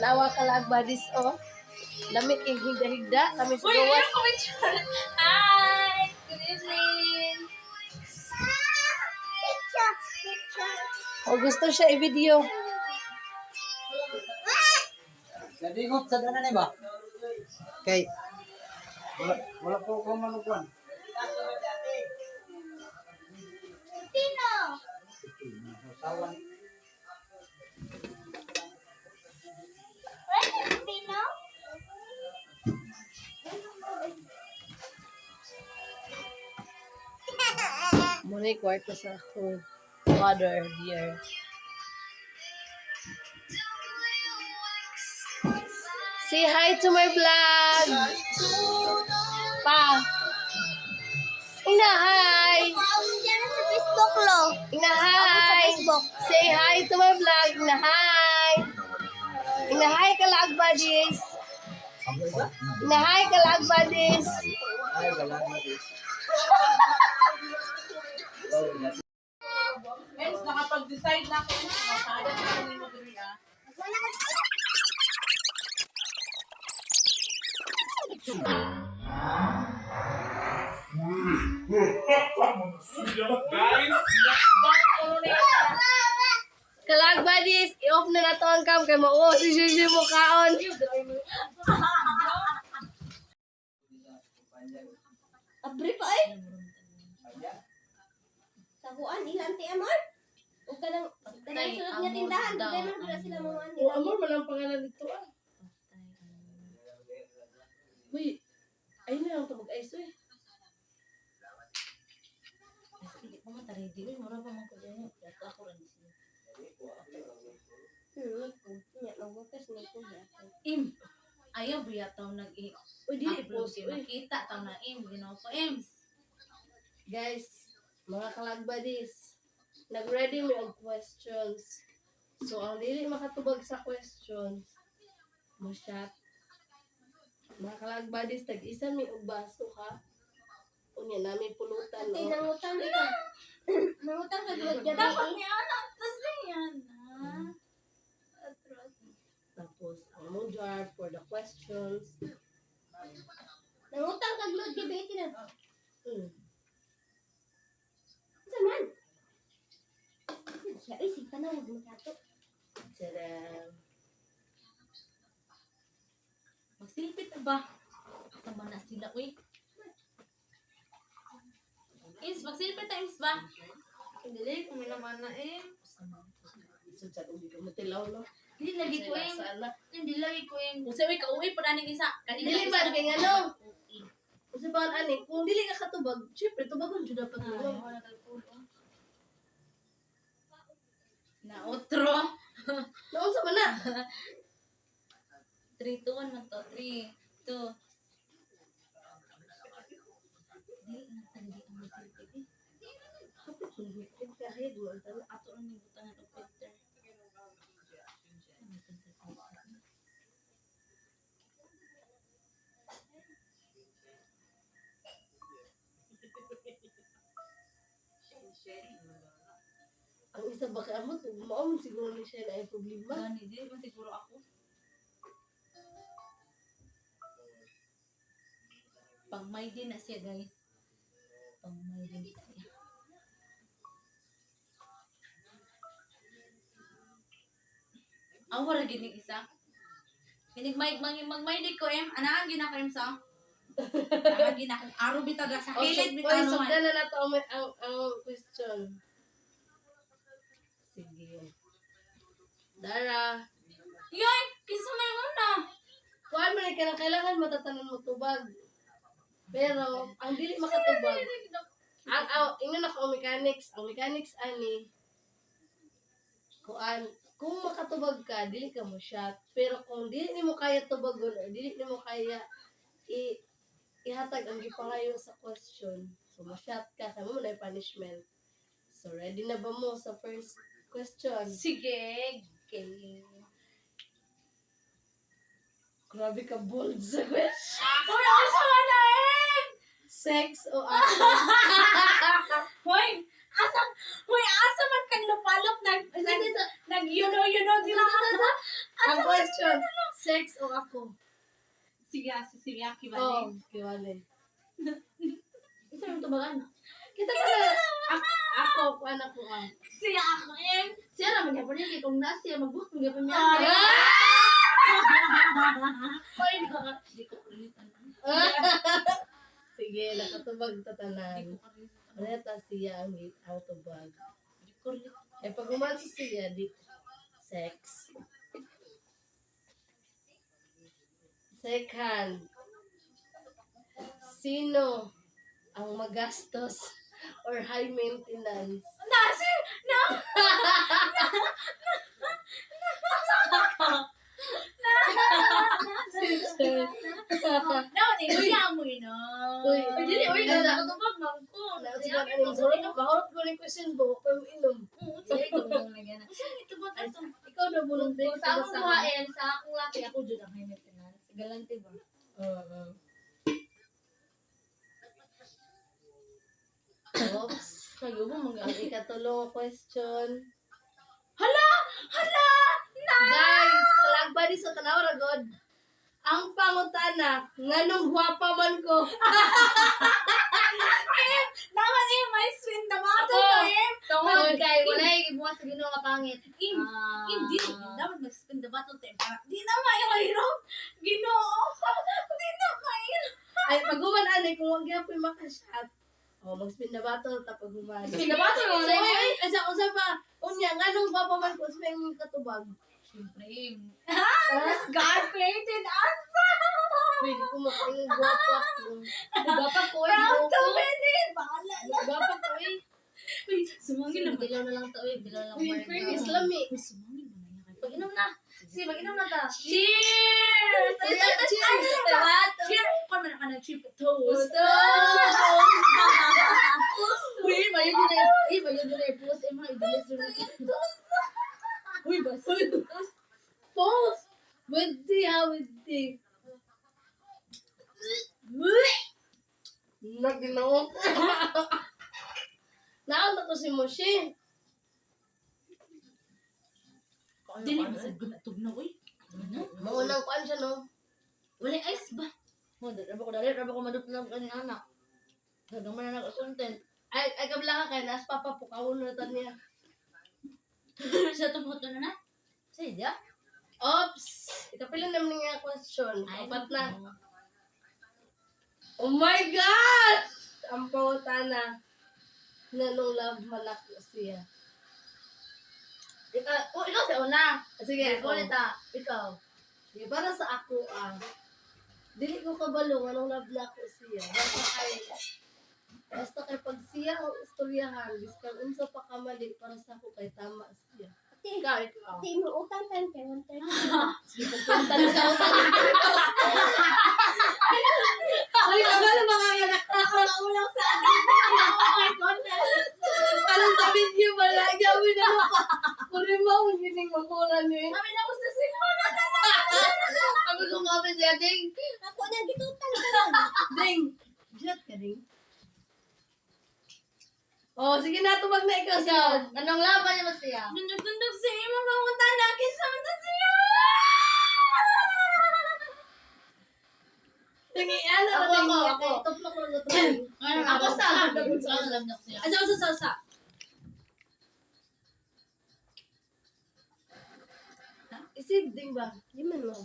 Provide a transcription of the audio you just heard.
Tanawa ka lang buddies oh. Lami kay higda-higda kami sa Uy, gawas. ayun ko picture. Hi! Good evening! Picture, picture. O gusto siya i-video. Nadingot sa danan ba? Kay wala wala po ko manukuan. Pino. Sawan. Where is Pino? Muna yung kwarto sa akong father dear. Say hi to my vlog! Pa! Ina, hi! Diyan sa Facebook, lo. Ina, hi! Facebook. Say hi to my vlog! Ina, hi! Ina, hi kalag buddies! Ina, hi kalag buddies! Ay wala na. Ens, nakapag-decide na ako. Masaya na ni mo diri ah. Kalag buddies, i-off na nato ang cam kay mao si Juju mo kaon. Abri pa eh. Taguan, ilan ti amor? Ug kanang kanang sulod nga tindahan, dugay man gud sila mga O amor man ang pangalan dito ah. Uy, ayun na lang ito mag-ice eh. Hindi pa man ready. Uy, mura pa man ko dyan. Ako rin siya. Nya magbukas na ko. Im. Ayaw buya taw nag i. Uy, dili upload post kay uy. Makita taw na im. Ginoo ko im. Guys, mga kalagbadis, nag-ready mi og questions. So, ang dili makatubag sa questions, mo shot. Mga kalagbadis, tag-isa mi og baso ha. Unya nami pulutan Ate no. nangutang ka. Nangutang ka gud gabi. Dapat niya anak kasi yan. Ah. Atras. Tapos, ang mong jar for the questions. Nangutang ka gud gabi tina. Unsa man? Siya ay sige na wag makato. Tadam. Magsilpit na ba? Sama na sila, uy. Ims, magsilpit na, Ims ba? Dili, kung naman na eh. Isod sa ubi ko matilaw no. Hindi lagi ko, Im. Sila sana. Hindi lagi ko, Im. Kung sa'yo, kauwi pa na isa. Kanina Dili isa ba na- kay ngano? Kasi ba ani kung dili ka katubag, syempre tubagon jud dapat Ay, mo. wala kay pulo. Na otro. Naunsa man na? 3, 2, 1 man to. 3, 2. Dili na tandi ang magsilpit eh. Hapit kung hipit ka hayag mo ang tanan. Ato ang nibutangan og filter. Ang isa ba kay amot mao man siguro ni siya na ay problema. Gani, dili man siguro ako. Pang may din na siya, guys. Pang may din na siya. Awa ra gid ning isa. Kinig may mag magmay ko em, ana ang ginako em sa. Ana ginako aro bitaga sa O, kilid so, bitaw oy, naman. sugdan na nato ang question. Sige. Dara, Yay, kinsa may una? kuan man ka na kailangan matatanan mo tubag. Pero ang dili makatubag, ang ingnon ako ang mechanics ani kuan kung makatubag ka dili ka mo shot pero kung dili nimo kaya tubagon or dili nimo kaya i ihatag ang gipangayo sa question, so mo shot ka kay mo na punishment. So ready na ba mo sa first question? Sige, game. Grabe ka bold sa question. Uy, asa man na em? Sex o action? Hoy, asa, hoy, asa man kang lupalop nag nag nag you know dila. Ang question, sex o ako? Sige, si Siyaki ba? Oh, kiwale. Isa yung tubagan. Kita ka na, ako, ako, kuan ako ah. Siya ako eh. Siya naman gyapon ni kung na siya magbuhat man gyapon niya. Hoy, di ko ulit. Sige, nakatubag tatanan. Neta siya ang tubag. Di ko ulit. Eh, pag umansa siya, di sex. Second, sino ang magastos or high maintenance? Nasi! Na! Na, siya mo ino. Uy, Uy, dili, uy, Ano? nakatubag man ko. Nausap ka ning surot, mahurot ko ning question ba pa mo inom. Sige, ikaw nang lagyan na. Ito ba ito? Ikaw na bunot Kung sa akong buhain, sa akong laki, ako jud ang high maintenance. Galante ba? Oo. Oops. Kayo ba mga Ang ikatulong question. Hala! Hala! Na! Guys, kalagba di sa tanaw ra god. Ang pangutana, nganong gwapa man ko. Naman eh, may swin na mga to eh. Tungod kay wala yung gibuhat sa Ginoo nga pangit. Ah. Hindi. Dapat mag-spin the bottle to eh. Para, di na mahirap. Ginoo. Di na mahirap. Ay, pag human ani, kung wag gyapon makashot. Oh, mag-spin na battle ta pag human. Spin the bottle, So, wala. ay, asa unsa pa? Unya, nganong gwapa man ko sa imong katubag? Siyempre. God created us. Pwede ko makaingong gwapa ko. Gwapa ko eh. Proud to be it. Bahala na. Gwapa ko eh. Uy, sumangil naman. Bilaw na lang to eh. Bilaw na lang. Uy, in fairness, lami. Uy, sumangil naman niya. Pag-inom na. Sige, mag-inom na ta. Cheers! Cheers! Diba? Cheers! Kung man ka ng chip toast. Uy, mayo din na. Uy, mayo din na i-post. Eh, mga i-delete rin. Uy, bas. Post! With tea, ha? With tea. Naginoo ko. Naon ko si Moshi. Dili masad ko na tugnaw, uy. Maunang kuan siya, no? Wala ice ba? Mo, rabo ko dali, rabo ko maduplag ka ni anak. Dagang man na content. Ay, ay kabla ka kay nas papa pukawon na ta niya. Sa tumuto na na. Sige, ya. Oops! Ikapila naman nga question. Apat na. Oh my God! Ang pangutana. Nanong love man ako siya. Ikaw, oh, ikaw sa una. Sige, Ikaw ako. ulit ah. Ikaw. Sige, para sa ako ah. Dili ko kabalo anong love na ako siya. Basta kay pag siya ang istoryahan, biskan unsa pa kamali para sa ako kay tama siya. Ate, Ikaw, ikaw. ate, mo utang tan kay 130. Sige, pupunta na sa utang. Uy, kabalo mga anak. Nakaulang sa akin. Oh my goodness. Parang sa video pala, gawin na ako. Kurima, ang gining makura ni. Amin ako sa sinura. Sabi ko nga siya, ding. Ako na gitutang tanan. Ding! Jet ka, ding. Oh, sige na, tumag na ikaw siya. Anong laban niya mo siya? Dundog-dundog sa imo mga nakin sa mga siya. Tingi, ano Ako, ding? ako, ako. Tuplok ko lang ito. Ako sa. Ano lang niya siya? Asa, asa, asa, asa. Isip, ding ba? Di man mo.